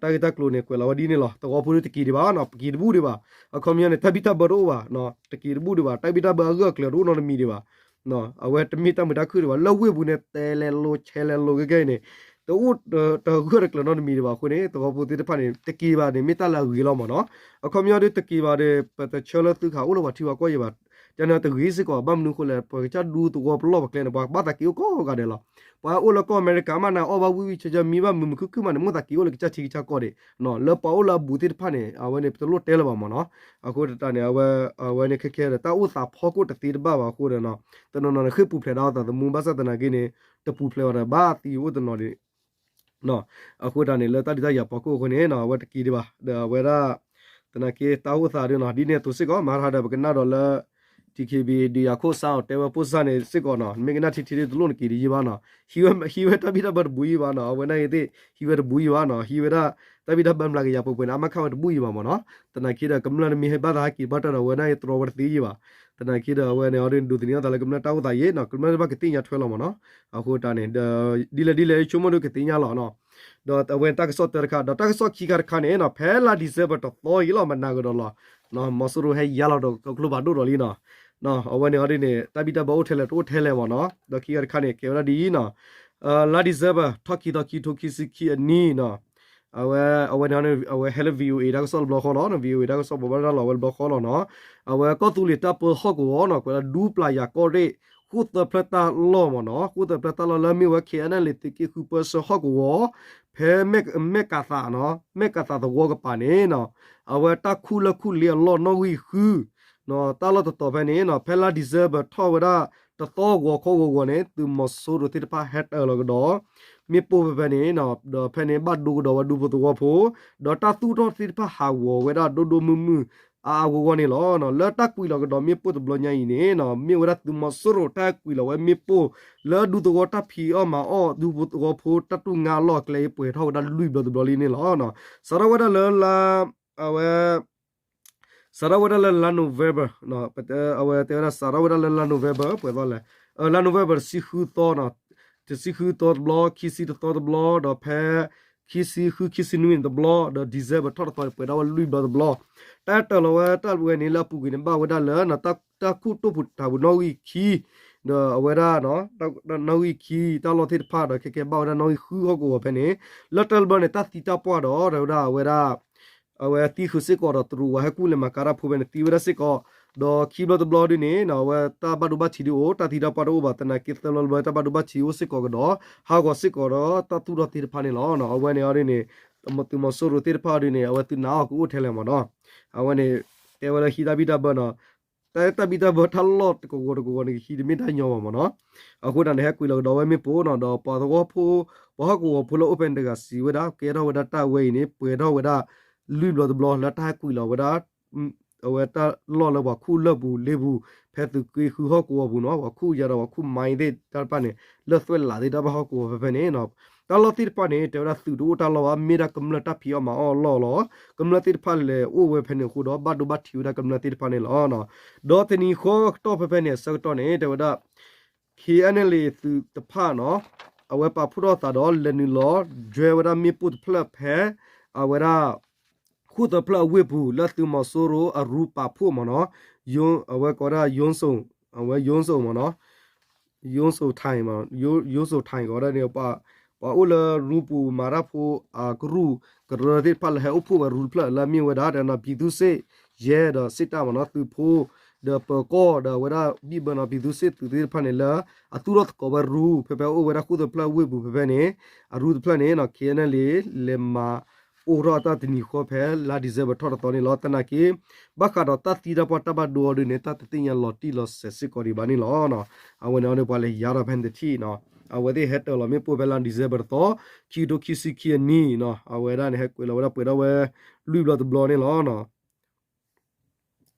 တၢ်ဂ့ၢ်တၢ်ကျိၤန့ၣ် ကွဲးလီၤဝဲဒ်န့ၣ်လီၤ. သဝီဖိဒီးတက့ၤဒံးဘၣ်နီၤ တက့ၤတဘူၣ်ဒံးဘၣ်. အခီပညီန့ၣ် တၢ်ဘံၣ်တၢ်ဘၢတအိၣ်ဘၣ်, တက့ၤတဘူၣ်ဒံးဘၣ်. တၢ်ဘံၣ်တၢ်ဘၢအဂၢၢ်အကျၢၤတအိၣ်နီတမံၤဒံးဘၣ်. အဝဲတမ့ၢ်တၢ်မုာ်တၢ်ခုၣ်ဒံးဘၣ်. လၢဝ့ၢ်ပူၤန့ၣ် တဲလဲၤလိၤဆဲးလဲၤလိၤကဲကဲအံၤန့ၣ် တအိၣ်တဂၢၢ်တကျၢၤနီတမံၤဒံးဘၣ်အဃိန့ၣ် သဝီဖိသ့ၣ်တဖၣ်န့ၣ် တက့ၤဘၣ်န့ၣ် မ့ၢ်တၢ်လၢအဂ့ၤလီၤမ့ၢ်နီၤ. အခီပညီဒ်တက့ၤဘၣ်ဒီး ပတဆၢလၢသုကအိၣ်လၢပှၤထံပှၤကီၢ်ယံၤဘၣ်. ကန့ၣ်တဂ့ၤစ့ၢ်ကီး ဘၣ်မနုၤအဃိလဲၣ် ပကစၢ်ဒူသဝီပလီၢ်ပကျဲန့ၣ် ပှၤဘၣ်သးက့ၤအိၣ်ကိးဂၤဒဲးလီၤ. ပှၤအိၣ်လၢကီၢ်အမဲရကၤမးနၤ အီၣ်ဘၣ်ဝံၣ်ဝံၣ်ဆၢဆၢ မံဘၣ်မုာ်မုာ်ခုၣ်ခုၣ်မးန့ၣ် မိၣ်သးက့ၤအိၣ်လၢကစၢ်ထံကစၢ်ကီၢ်ဒံး. လၢပှၤအိၣ်လၢအဘူးသ့ၣ်တဖၣ်န့ၣ် အဝဲန့ၣ် ပတလိၣ်တဲလၢၤဘၣ်မ့ၢ်နီၤ. အဃိတၢ်န့ၣ် အဝဲန့ၣ်ခဲခဲဒီး တၢ်အိၣ်သးဖီခိၣ်တသ့တဘၣ်ဘၣ်အဃိဒီး တနီၤနီၤန့ၣ် ဃ့ၢ်ပူၤဖျဲးဒၣ်အသးသမူ ဘၣ်ဆၣ်သနာ်က့န့ၣ် တပူၤဖျဲးဘၣ်ဒီး ဘၣ်သံအိၣ်တနီၤဒံး အဃိတၢ်န့ၣ် လၢတၢ်ဒုးတၢ်ယၤဖီခိၣ်အဃိန့ၣ် အဝဲတက့ၤဒံးဘၣ် ဒီးအဝဲဒၣ် သနာ်က့တၢ်အိၣ်သးဒ်နီၤ ဒ်န့ၣ်အသိးစ့ၢ်ကီး မၤထါဒီးပကနၣ်ဒီးလၢ ထံခ့ဘံ ဒုးယၤခိၣ်စါအီၤတဲဝဲဖိစါန့ၣ်စ့ၢ်ကီးနီၤ မ့ၢ်ကနၣ်ထံထံဒ်တလိၣ်နက့ၤဒံးယံၤဘၣ်နီၤ ဟံးဝဲတၢ်ဘံၣ်တၢ်ဘၢတဘူးယံၤဘၣ်နီၤ အဝဲနာ်ဂ့ၤသ့ၣ် ဟံးဝဲတဘူးယံၤဘၣ်နီၤ ဟံးဝဲဒၣ် တၢ်ဘံၣ်တၢ်ဘၢမျးကယၤပှဲၤပှဲၤန့ၣ် အမ့ၢ်ခးဝဲတဘူးယံၤဘၣ်မ့ၢ်နီၤ သနာ်က့ဒီး ကမျၢၢ်တမ့ၢ်ဟဲဘၣ်သးဟဲက့ၤဘၣ်တၢ်ဒီး အဝဲနာ်ဂ့ၤတြီဝဲတသ့ယံၤဘၣ် သနာ်က့ဒီး အဝဲန့ၣ်အီၤဒ်န့ၣ် ဒိးသန့ၤအသးလၢကမျၢၢ်တၢ်အိၣ်သးယံၤနီၤ ကမျၢၢ်တဘၣ်ကသ့ၣ်ညါထွဲလီၤမ့ၢ်နီၤ အဃိတၢ်န့ၣ် ဒီး ဒ်လဲၣ်ဒ်လဲၣ်ဆိကမိၣ်ဒ်ကသ့ၣ်ညါလီၤနီၤ ဒီးအဝဲတၢ်ကစီၣ်တၢတခါ ဒီးတၢ်ကစီၣ်ခံခါတခါန့ၣ်နီၤ ဖဲလါ December တသီအံၤလီၤ မနၤကဒီးလီၤ မီၤစိရိၤဟဲယါလီၤဒီးကကျိဘၣ်ဒိၣ်ဒီးလံနီၤ အဝဲန့ၣ်အီၤဒ်န့ၣ် တၢ်ဘံၣ်တၢ်ဘၢအိၣ်ထဲလဲၣ်တအိၣ်ထဲလဲၣ်မ့ၢ်နီၤ ဒီးခံခါတခါန့ၣ် ကဲဝဲဒၣ်ဒ်အံၤနီၤ လါ December ထီၣ်ခံသီခံထိခံဆံခံအနံၤနီၤ အဝဲ အဝဲန့ၣ် အဝဲဟဲလၢ VOA တၢ်ကစီၣ်တဘျီဃီလီၤ VOA တၢ်ကစီၣ်ဘိးဘၣ်တၢ်လီၤဝဲတဘျီဃီလီၤနီၤ အဝဲကီၢ်သူလ့ၤတၢ်ပၢဟီၣ်ကဝီၤနီၤ ကွဲးလၢဒူပျၢ်ယၤကီၢ်ရ့ၣ် ဃိၣ်သၢဖျၢၣ်တၢ်လီၢ်မ့ၢ်နီၤ ဃိၣ်သၢဖျၢၣ်တၢ်လီၢ်လၢမ့ၢ်ဝဲ KNLA သုးက့ဃုပၢဆှၢဟီၣ်ကဝီၤ ဖဲမဲၢ်ကသးနီၤ မဲၢ်ကသးသဝီကပၤန့ၣ်နီၤ အဝဲတၢ်ခူၣ်လၢၢ်ခူၣ်လ့အလီၢ်နီၣ်ဂံၢ်ဃု တၢ်လီၢ်တတီၤဖဲန့ၣ်နီၤ ဖဲလါ December ထီၣ်ဝဲဒၣ် တသီဂီၤခီဂီၤဂီၤန့ၣ် သုးမီၤစိရိၤသ့ၣ်တဖၣ်ဟဲတၢၤလီၤကဒီး မ့ၣ်ပိၢ်ဖဲဖဲန့ၣ်နီၤ ဒီးဖဲန့ၣ်ဘၣ်ဒိကဒီးဝဲဒူဖိသဝီဖိ ဒီးတၢ်သူၣ်ထီၣ်သ့ၣ်တဖၣ်ဟးဂီၤဝဲဒၣ်ဒိၣ်ဒိၣ်မုၢ်မုၢ် အါအါဂီၢ်ဂီၢ်န့ၣ်လီၤ. လၢတၢ်ကွံာ်လီၤကဒီးမ့ၣ်ပိၢ်တဘျီညါအံၤန့ၣ်နီၤ မ့ၢ်ဝဲဒၣ်သုးမီၤစိရိၤတၢ်ကွံာ်လီၤဝဲမ့ၣ်ပိၢ် လၢဒူသဝီတၢ်ဖံးအီၣ်မၤအီၣ် ဒူသဝီဖိတၢ်တူၢ်ငါအလီၢ်အကျဲအံၤ ပှဲၤထီၣ်ဝဲဒၣ်လွံၢ်ဘျီတဘျီလံန့ၣ်လီၤ. စးထီၣ်ဝဲဒၣ်လၢလါ အဝဲ စးထီၣ်ဝဲဒၣ်လၢလါ November အဝဲတဲဝဲဒၣ်စးထီၣ်ဝဲဒၣ်လၢလါ November ပှဲၤသီလဲၣ် လါ November တဆံဃုသီနီၤ တဆံဃုသီတဘျီ ခံဆံတသီတဘျီ ဒီးဖဲ ခံဆံဃု ခံဆံနွံန့ၣ်တဘျီ ဒီး December ထီၣ်တသီန့ၣ် ပှဲၤဒၣ်ဝဲလွံၢ်ဘျီတဘျီ တၢ်တၢၤလီၤဝဲတၢ်ဝဲန့ၣ်လၢအပူၤကွံာ်န့ၣ် ဘၣ်ဝဲဒၣ်လၢ တၢ်ခူၣ်တိၢ်ပူၤတၢ်ပူၤနီၣ်ဂံၢ်ခံ ဒီးအဝဲဒၣ် နီၣ်ဂံၢ်ခံတၢ်လီၢ်သ့ၣ်တဖၣ်ဒီးခဲကဲဘၣ်ဝဲဒၣ်နီၣ်ဂံၢ်ဃုဟီၣ်ကဝီၤဖဲန့ၣ် လၢတၢ်တဘျီန့ၣ် တၢ်သံတၢ်ပှၢ်ဒီး ဒီးဝဲဒၣ်အဝဲဒၣ် အဝဲသံဃုာ်စ့ၢ်ကီးဒီးတရူးဝဲဟဲကူၣ်လဲၤမၤကၤတၢ်ဖိဖဲန့ၣ်သံဝဲဒၣ်စ့ၢ်ကီး ဒီးခံဘျီတဘျီဒ်န့ၣ် အဝဲတၢ်ဘၣ်ဒိဘၣ်ထံးဒ်အိၣ် တၢ်သံတၢ်ပှၢ်တအိၣ်ဘၣ် သနာ်က့သၢဘျီတဘျီတၢ်ဘၣ်ဒိဘၣ်ထံးအိၣ်စ့ၢ်ကီးကဒီး ဟးဂီၤစ့ၢ်ကီးဒီးတၢ်သူၣ်ထီၣ်သ့ၣ်တဖၣ်န့ၣ်လီၤ. အဝဲန့ၣ်အီၤဒ်န့ၣ် သုးမီၤစိရိၤသ့ၣ်တဖၣ်အီၤဒ်န့ၣ် အဝဲသုးနာ်အီၤကအိၣ်ထဲလဲၣ်မ့ၢ်နီၤ အဝဲန့ၣ် တဲဝဲလၢဟံးတၢ်ဘံၣ်တၢ်ဘၢနီၤ တၢ်ဘံၣ်တၢ်ဘၢတၢ်လီၢ်တကဝီၤတကဝီၤန့ၣ် ကဟံးတမ့ၢ်တၢ်ညီဘၣ်မ့ၢ်နီၤ အဃိတၢ်န့ၣ် ဟဲကွံာ်လီၤကဒီးဝဲမ့ၣ်ပိၢ်နီၤ ဒီးပှၤသဝီဖိ ပှၤဟီၣ်ကဝီၤဖိလၢအိၣ်ဖဲန့ၣ်တဂၤစံးဝဲဒၣ် ကဲထီၣ်ဝဲဒၣ်တၢ်ဝဲအံၤန့ၣ် ပှဲၤထီၣ်ဝဲဒၣ် လွံၢ်ဘျီတဘျီလၢတၢ်ဟဲကွံာ်လီၤဝဲဒၣ် အဝဲတၢ်လီၢ်လၢပှၤခူၣ်လၢၢ်ပူၤလ့ပူၤ ဖဲသုးက့ဃုဟီၣ်ကဝီၤပူၤနီၤ ပှၤခူၣ်ယါဒီးပှၤခူၣ်မါအံၤသ့ၣ်တၢ်တဖၣ်န့ၣ် လၢသွဲၣ်လးသ့ၣ်တၢ်ဘၣ်ဟီၣ်ကဝီၤဖဲဖဲန့ၣ်နီၤ တၢ်လီၢ်သ့ၣ်တဖၣ်န့ၣ် တဲဝဲဒၣ်သုးတအိၣ်တၢ်လီၢ်ဘၣ် မ့ၢ်ဒၣ်ကမျၢၢ်တၢ်ဖံးအီၣ်မၤအီၣ်အလီၢ်လီၤ. ကမျၢၢ်သ့ၣ်တဖၣ်လဲၤအိၣ်ဝဲဖဲန့ၣ်အဃိဒီး ဘၣ်ဒိဘၣ်ထံးဝဲဒၣ်ကမျၢၢ်သ့ၣ်တဖၣ်န့ၣ်လီၤ. ဒီးတနံၤဃီကတီၢ်ဖဲဖဲန့ၣ် အဆၢကတီၢ်န့ၣ် တဲဝဲဒၣ် ခ့ၣ်အဲၣ်နဲၣ်လ့ၣ် သုးတဖၣ်နီၤ အဝဲပာ်ဖှိၣ်ထီၣ်သးဒီးလဲၤနုာ်လီၤ ဒွဲဝဲဒၣ်မ့ၣ်ပိၢ်တဖျၢၣ်ဖဲ အဝဲဒၣ် ဃိၣ်သၢဖျၢၣ်အဝ့ၢ်ပူၤ လၢသုးမီၤစိရိၤအရူပာ်ဖှိၣ်မ့ၢ်နီၤ, အဝဲကိးဒၣ် ယိစိၤ အဝဲယိစိၤမ့ၢ်နီၤ, ယိစိၤထၢၣ် ယိစိၤထၢၣ်ကိးဒၣ်န့ၣ် ပှၤအိၣ်လၢရူပူၤမၤတၢ်ဖိအကရူၢ်ကရၢသ့ၣ်တဖၣ်လၢဟဲအိၣ်ဖှိၣ်ဝဲရူတဖျၢၣ်လၢအမ့ၢ်ဝဲဒၣ် တနီၤ ပြည်သူ့စစ် ယဲဒီး စစ်တပ် မ့ၢ်နီၤ, သုးဖိ ဒီးပၢၤကီၢ်ဒီးအဝဲဒၣ်ဘံၣ်ဘၢနီၤ ပြည်သူ့စစ် သုးသ့ၣ်တဖၣ်န့ၣ်လၢ အသူၣ်ထီၣ်သကိးဝဲရူ ဖဲဖဲအိၣ်ဝဲဒၣ်ဃိၣ်သၢဖျၢၣ်ဝ့ၢ်ပူၤဖဲဖဲန့ၣ် အရူတဖျၢၣ်န့ၣ်နီၤ ခ့ၣ်အဲၣ်နဲၣ်လ့ၣ် လဲၤမၤအိၣ်ထီၣ်တၢ်တနံၤဃီဖဲလါ December ထီၣ်တသီန့ၣ်လီၤ. သနာ်က့ ဘၣ်ဃးဒီးတၢ်သံတၢ်ပှၢ်တၢ်ဘၣ်ဒိအီၤဒ်န့ၣ် တၢ်တသ့ၣ်ညါလီၤတံၢ်လီၤဆဲးစ့ၢ်ကီးဒံးဘၣ်န့ၣ်လီၤ. အဝဲန့ၣ်အီၤဒ်ပှၤလဲၤယါထီၣ်ဖဲန့ၣ်တထံၣ်နီၤ, အဝဲသ့ၣ်ဟဲတၢၤလီၤမ့ၣ်ပိၢ်ဖဲလါ December တသီ ခံကထိခံဆံခံအနံၣ်နီၤ, အဝဲဒၣ်န့ၣ် ဟဲကွဲးလီၤဝဲဒၣ်ပှဲၤထီၣ်ဝဲ လွံၢ်ဘျီတဘျီန့ၣ်လီၤ.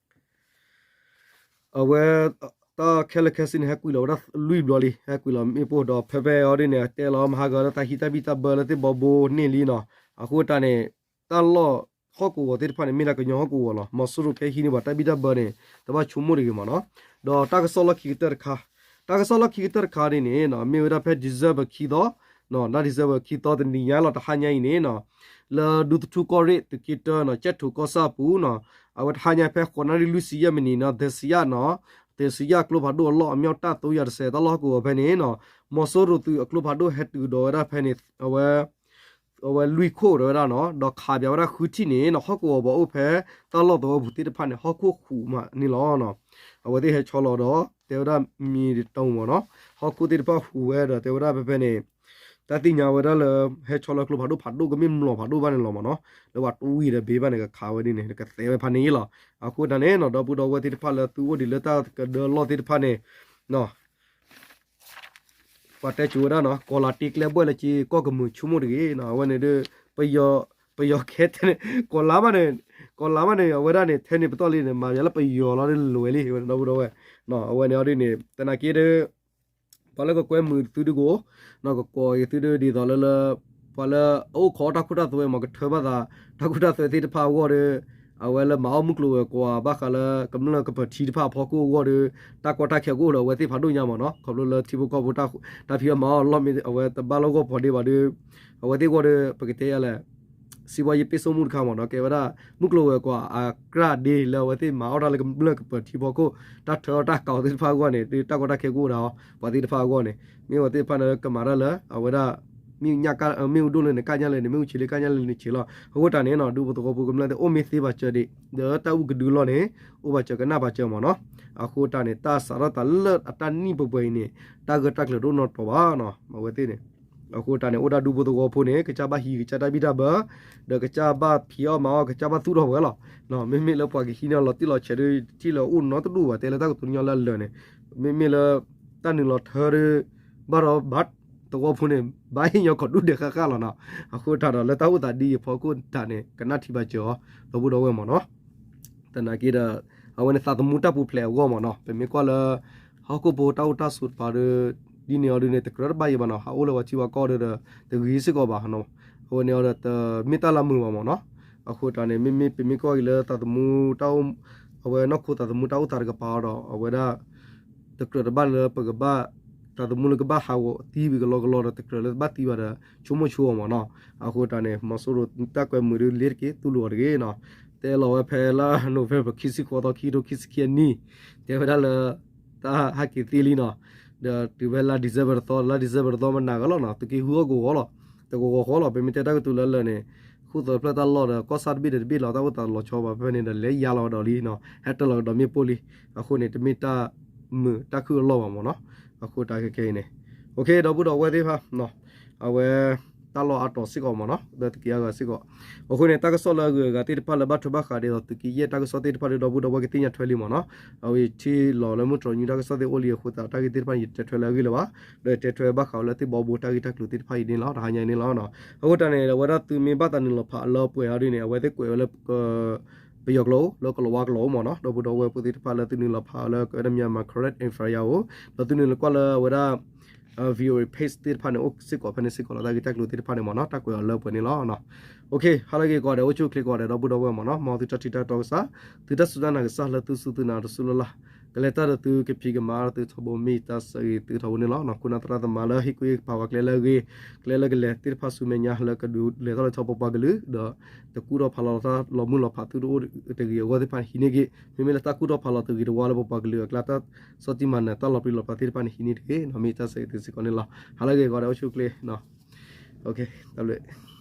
အဝဲ တၢ်ခဲလၢာ်ခဲဆ့န့ၣ် ဟဲကွံာ်လီၤဝဲဒၣ်လွံၢ်ဘျီလံ, ဟဲကွံာ်လီၤမ့ၣ်ပိၢ်ဒီး ဖဲဖဲအီၤဒ်န့ၣ် တဲလီၤမဟါဂၤလၢတၢ်ဟံးတၢ်ဘံၣ်တၢ်ဘၢလၢသ့ၣ်ဘီဘိန့ၣ်လံနီၤ, အဃိတၢ်န့ၣ် တၢ်လီၢ်ဟီၣ်ကဝီၤသ့ၣ်တဖၣ်န့ၣ် မ့ၢ်ဒၣ်ကညီဟီၣ်ကဝီၤလီၤ. မီၤစိရိၤကဟံးန့ၢ်ပှၤတၢ်ဘံၣ်တၢ်ဘၢန့ၣ် တဘၣ်ဆိကမိၣ်တဂ့ၤမ့ၢ်နီၤ. ဒီးတၢ်ကစီၣ်လီၢ်ခံကတၢၢ်တခါ, တၢ်ကစီၣ်လီၢ်ခံကတၢၢ်တခါဒ်န့ၣ် မ့ၢ်ဝဲဒၣ်ဖဲ December ခံသီ, လါ December ခံသီတနံၤညါလီၤ တဟါညါအံၤန့ၣ်နီၤ, လၢဒူသထူကီၢ်ရ့ၣ်သုးက့တၢနီၤ ကၠဲၣ်ထိးကီၢ်ဆၣ်အပူၤနီၤ, အဝဲတဟါညါဖဲဃိးနၣ်ရံၣ်လွံၢ်ဆံယဲၢ်မံးနံးနီၤ သ့စံယၣ်နီၤ, သ့စံယၣ်ကျိဖးဒိၣ်အလီၢ်အမ့ၢ်တၢ်သိယၤတစဲး တၢ်လီၢ်ဟီၣ်ကဝီၤဖဲန့ၣ်နီၤ, မီၤစိရိၤသုးအကျိဖးဒိၣ်ဟဲတုၤဒီးဝဲဒၣ်ဖဲန့ၣ် အဝဲ အဝဲလွံၢ်ခိၣ်ဒီးဝဲဒၣ်နီၤ, ဒီးခးပၠးဝဲဒၣ်ဃုထံၣ်န့ၣ်နီၤ ဟီၣ်ကဝီၤပှၤအိၣ်ဖဲတၢ်လီၢ်သဝီပူၤသ့ၣ်တဖၣ်န့ၣ် ဟီၣ်ခိၣ်ဟူးမးန့ၣ်လီၤ. အဝဲသ့ၣ်ဟဲဆီလီၤဒီး တဲဝဲဒၣ်မံၤတတီၤမ့ၢ်နီၤ, ဟီၣ်ခိၣ်သ့ၣ်တဖၣ်ဟူးဝဲဒီးတဲဝဲဒၣ်ဖဲဖဲန့ၣ် တၢ်သ့ၣ်ညါဝဲဒၣ်လၢ ဟဲဆီလီၤကျိဖးဒိၣ်ဖးဒိၣ်ကမ့ၢ်မျိာ်ဖးဒိၣ်ဘၣ်န့ၣ်လီၤမ့ၢ်နီၤ, လၢပှၤတဝံၤဒီးဘ့ဘၣ်န့ၣ် ကခးဝဲဒ်န့ၣ် ကသဲဝဲဖးန့ၣ်လီၤ. အဃိတၢ်န့ၣ်နီၤ ဒီပုၢ်ဒီဝဲၢ်သ့ၣ်တဖၣ်လၢသုအိၣ်ဒံးလၢတၢ်ကဒၢလီၢ်သ့ၣ်တဖၣ်န့ၣ် ပှၤတဲကိးဝဲဒၣ်နီၤ ကီၤလၤတ့ကျဲဘှဲၣ်လၢက့ၤကီၢ်ကမုာ်ဆိကမိၣ်တဂ့ၤနီၤ, အဝဲန့ၣ်ဒီး ပယီၤ ပယီၤခဲထဲန့ၣ် ကီၤလၤမးန့ၣ် ကီၤလၤမးန့ၣ် အဝဲဒၣ်န့ၣ် ထဲန့ၣ်ပတီၢ်လံန့ၣ် မၤယၤလၢပယီၤလီၤဒီးလွဲၤလံ ဝဲဒီပုၢ်ဒီဝဲၢ်, အဝဲန့ၣ်အီၤဒ်န့ၣ် သနာ်က့ဒီး ပှၤလၢကကွဲမုာ်သုဒုးကိး ကကိးက့ၤသုဒုးဒ်သိးလၢလၢ ပှၤလၢအအိၣ်ခိးတၢ်ခိတၢ်သွဲမ့ၢ်ကထၢဘၣ်သး တၢ်ခိတၢ်သွဲသ့ၣ်တဖၣ်အဂီၢ်ဒီး အဝဲလၢမၤအီၣ်မုၢ်ကျိၤဝဲၤကွာ်ဘၣ်ဃးလၢကမျၢၢ်ကပၢၤထံတဖၣ်အဖီခိၣ်အဂီၢ်ဒီး တၢ်ကီတၢ်ခဲကအိၣ်ဒီးအဝဲသ့ၣ်ဖးဒိၣ်ညါမ့ၢ်နီၤ ခီဖျိလၢထံဖိကီၢ်ဖိ တၢ်ဖံးအီၣ်မၤအီၣ်အလီၢ်မ့ၢ်အဝဲတဘၣ်လၢဂီၢ်ဖီဒ့ဘၣ်ဒီး အဝဲသ့ၣ်အဂီၢ်ဒီး ပကတဲယၤလဲၣ် စံးဘၣ်ယပိတ်ဆို့မှုတခါမ့ၢ်နီၤ ကဲဝဲဒၣ် မုၢ်ကျိၤဝဲၤကွာ်အကြၢးဒ်လၢအဝဲသ့ၣ်မၤအီၣ်တၢ်လၢကမျၢၢ်ကပၢၤထံဖီခိၣ် တၢ်ထၢအီၣ်တၢ်ကးအီၣ်သ့ၣ်တဖၣ်အဂီၢ်န့ၣ် ဒ်တၢ်ကီတၢ်ခဲကအိၣ်ဒၣ်အီၤ ပှၤသ့ၣ်တဖၣ်အဂီၢ်န့ၣ် မ့ၢ်အဝဲသ့ၣ်တဖၣ်န့ၣ်ကမၤတၢ်လၢ အဝဲဒၣ် မ့ၣ်အူဒိၣ်လၢန့ၣ်ကၢ်ညၣ်လၢန့ၣ် မ့ၣ်အူဆံးလၢကၢ်ညၣ်လၢန့ၣ်ဆံးလီၤ အဃိတၢ်န့ၣ်နီၤ ဒူဖိသဝီဖိကမျၢၢ်သ့ၣ်အိၣ်မ့ၢ်သ့ဘၣ်စၢၤဒံး ဒီးတၢ်အုၣ်ကဒုအလီၢ်န့ၣ် အိၣ်ဘၣ်စၢၤကနၣ်ဘၣ်စၢၤမ့ၢ်နီၤ အဃိတၢ်န့ၣ် တၢ်စးထီၣ်သးလၢအတၢ်နံၣ်ပှဲၤပှဲၤအံၤန့ၣ် တၢ်ဂၢၢ်တၢ်ကျၢၤတအိၣ်နီတတီၤဘၣ်နီၤ အဝဲသ့ၣ်န့ၣ် အဃိတၢ်န့ၣ် အိၣ်ဒၣ်ဒူဖိသဝီဖိန့ၣ် ကစၢ်ဘၣ်ဟံးကစၢ်တၢ်ဘံၣ်တၢ်ဘၢ ဒီးကစၢ်ဘၣ်ဖံးအီၣ်မၤအီၣ် ကစၢ်ဘၣ်သူၣ်ထီၣ်ဝဲလီၤ မ့မ့ၢ်လၢပှၤကဟံးန့ၢ်အီၤလီၤတံၢ်လီၤဆဲးဒီး ထံၣ်လၢအိၣ်နီတဒူၣ်ဘၣ် တဲလၢတၢ်ကတိၤညီလၢအလၢာ်န့ၣ် မ့မ့ၢ်လၢ တၢ်နုာ်လီၤထၢဒီး ဘၣ်ဒီးဘၣ် သဝီဖိန့ၣ် ဘၣ်ဟ့ၣ်ညီကီးဒူၣ်ဒဲးဃၣ်ဃၣ်လီၤနီၤ အဃိတၢ်ဒီး လၢတၢ်အိၣ်သးဒ်အံၤအဖီခိၣ်တၢ်န့ၣ် ကနၣ်ထံဘၣ်စၢၤအီၤ ဒီပုၢ်ဒီဝဲၢ်မ့ၢ်နီၤ သနာ်က့ဒီး အဝဲန့ၣ်သးသမူတၢ်ပူၤဖျဲးအဂီၢ်မ့ၢ်နီၤ ပမ့ၢ်ကွၢ်လၢ ဟီၣ်ခိၣ်ဖိတၢ်အိၣ်တၢ်ဆိးတပၤဒီး ဒ်န့ၣ်အီၤဒ်န့ၣ် တကြၢးတဘၣ်ယံၤဘၣ်နီၤ ဟးအိၣ်လၢပှၤထံပှၤကီၢ်ဒီး တဂ့ၤစ့ၢ်ကီးဘၣ်နီၤ အဝဲန့ၣ်အီၤဒီး တမ့ၢ်တၢ်လၢမုာ်ဘၣ်မ့ၢ်နီၤ အဃိတၢ်န့ၣ် မ့မ့ၢ်ပမ့ၢ်ကွၢ်က့ၤလၢသးသမူတၢ်အိၣ် အဝဲနီၢ်ခိသးသမူတၢ်အိၣ်သးတကပၤအီၤဒီး အဝဲဒၣ် တကြၢးတဘၣ်လၢပကဘၣ် သးသမူလၢကဘၣ်ဟးဂီၤသံဝံၤကလီကလီဒီး တကြၢးလၢဘၣ်သံဘၣ်ဒီး ဆိကမိၣ်ဆိအီၤမ့ၢ်နီၤ အဃိတၢ်န့ၣ် မီၤစိရိၤတၢ်ကွဲမုာ်ဒ်လဲၣ်တက့ၢ် သူၣ်လူၤအီၤတဂ့ၤနီၤ တဲလီၤဝဲဖဲလၢ November ခံဆံဃိးသီ ခံကထိခံဆံခံအနံၣ် တဲဝဲဒၣ်လၢ တၢ်ဟးက့ၤသ့လံနီၤ ဒီးတုၤဖဲလါ December တသီ လါ December တသီမနၤဂၤလီၤနီၤ သုးက့ဃုဟီၣ်ကဝီၤလီၤ တကဝီၤဃီလီၤ ပမ့ၢ်တဲတၢ်ကတိၤလၢလၢာ်န့ၣ် ဃုသီဖျၢၣ်တၢ်လီၢ်ဒီး ကီၢ်ဆၣ်တဘ့ၣ်ဒီးတဘ့ၣ်လီၤ တၢ်အိၣ်သးလီၤဆီဘၣ်ဖဲန့ၣ်ဒီး လဲၤယါလီၤကဒီးလံနီၤ ဟဲတၢၤလီၤကဒီးမ့ၣ်ပိၢ်လံ အဃိန့ၣ် တမ့ၢ်တၢ်မုာ်တၢ်ခုၣ်အလီၢ်ဘၣ်မ့ၢ်နီၤ အဃိတၢ်ခဲခဲအံၤန့ၣ် OK ဒီပုၢ်ဒီဝဲၢ်သ့ၣ်တဖၣ် အဝဲ တၢ်လီၢ်အါတီၤစ့ၢ်ကီးမ့ၢ်နီၤ လၢသုးက့အါဂၤစ့ၢ်ကီး အဃိန့ၣ် တၢ်ကစီၣ်လၢအဂုၤအဂၤသ့ၣ်တဖၣ်လၢဘၣ်ထွဲဘၣ်ဃးဒ်သိးသုးက့ယဲၢ်တၢ်ကစီၣ်သ့ၣ်တဖၣ်ဒီး ဒီပုၢ်ဒီဝဲၢ်ကသ့ၣ်ညါထွဲလံမ့ၢ်နီၤ အဝဲထံၣ်လီၤလၢမုၢ်တြီၤနံၤတၢ်ကစီၣ်သ့ၣ်အိၣ်လံအဃိသတး တၢ်ဂ့ၢ်သ့ၣ်တဖၣ်န့ၣ် ယတဲထွဲလၢအဂ့ၢ်လၢၤဘၣ် ဒီးတဲထွဲဘၣ်ဃးဝဲလၢသ့ၣ်ဘီဘိတၢ်ဂ့ၢ်တၢ်ကျိၤသ့ၣ်တဖၣ်အံၤန့ၣ်လီၤ တဟါညါအံၤန့ၣ်လီၤ အဃိတၢ်န့ၣ် အဝဲဒၣ်သုမ့ၢ်ဘၣ်သးနုာ်လီၤဖးအီၤလၢပှဲၤအီၤဒ်န့ၣ် အဝဲသ့ၣ်ကွဲးဝဲလၢ ပယီၤကျိာ် လၢကလီၤဝါကျိာ်မ့ၢ်နီၤ ဒီပုၢ်ဒီဝဲၢ်ဖိသ့ၣ်တဖၣ်လၢသုနုာ်လီၤဖးအီၤလၢကဝဲဒၣ် Myanmar Karen Info ယါအိၣ် ဒီးသုနုာ်လီၤကွၢ်လၢအဝဲဒၣ် VOA page သ့ၣ်တဖၣ်န့ၣ် အိၣ်စ့ၢ်ကီးဖဲန့ၣ်စ့ၢ်ကီးလီၤ. တၢ်ဂ့ၢ်တၢ်ကျိၤသ့ၣ်တဖၣ်န့ၣ်မ့ၢ်နီၤ တၢ်ကွဲးအီၤလၢပှဲၤန့ၣ်လီၤ. ဟါလၢအဂ့ၤကိးဂၤဒဲး အိၣ်ဆူၣ်အိၣ်ချ့ကိးဂၤဒဲး ဒီပုၢ်ဒီဝဲၢ်မ့ၢ်နီၤ မ်သုတၢ်ထံၣ်တၢ်တီကစၢ်, သုတၢ်စူၢ်တၢ်နာ်ကစၢ်လၢသုစူၢ်သုနာ်တစူၢ်လၢ်လၢ်, ကလဲၤတၢ်ဒီးသုကဖံးကမၤဒီးသုထီဘိ မ့ၢ်တၢ်ဆၢဂ့ၤသုထီဘိန့ၣ်လီၤ. ခိၣ်နၢ်သရၣ်သမါလၢဟ့ၣ်ကူၣ်ဟ့ၣ်ဖးဝဲကျဲလၢအဂ့ၤ, ကျဲလၢကလဲၤသ့ၣ်တဖၣ်ဆူမဲာ်ညါလၢကဒုးလဲၤထီၣ်လၢထီၣ်ပပှၤကလုာ်ဒီး တကူၣ်ထီၣ်ဖးလီၤတၢ်လီၤမုၢ်လီၤဖးသုတအိၣ်တဂ့ၤအဂီၢ်သ့ၣ်တဖၣ်န့ၣ် ဟံးန့ၢ်က့ၤ, မ့မ့ၢ်လၢတၢ်ကူၣ်ထီၣ်ဖးလီၤတဂ့ၤတဝါလၢပပှၤကလုာ်အကျါ တၢ်ဆီၣ်တံၢ်မၤနၢၤတၢ်လီၤပြံလီၤပြါသ့ၣ်တဖၣ်န့ၣ် ဟံးန့ၢ်တဂ့ၤနီၤ မ့ၢ်တၢ်ဆၢဂ့ၤသုစ့ၢ်ကီးန့ၣ်လီၤ. ဟါလၢအဂ့ၤကိးဂၤဒဲး အိၣ်ဆူၣ်အိၣ်ချ့နီၤ. တၢ်ဘျုး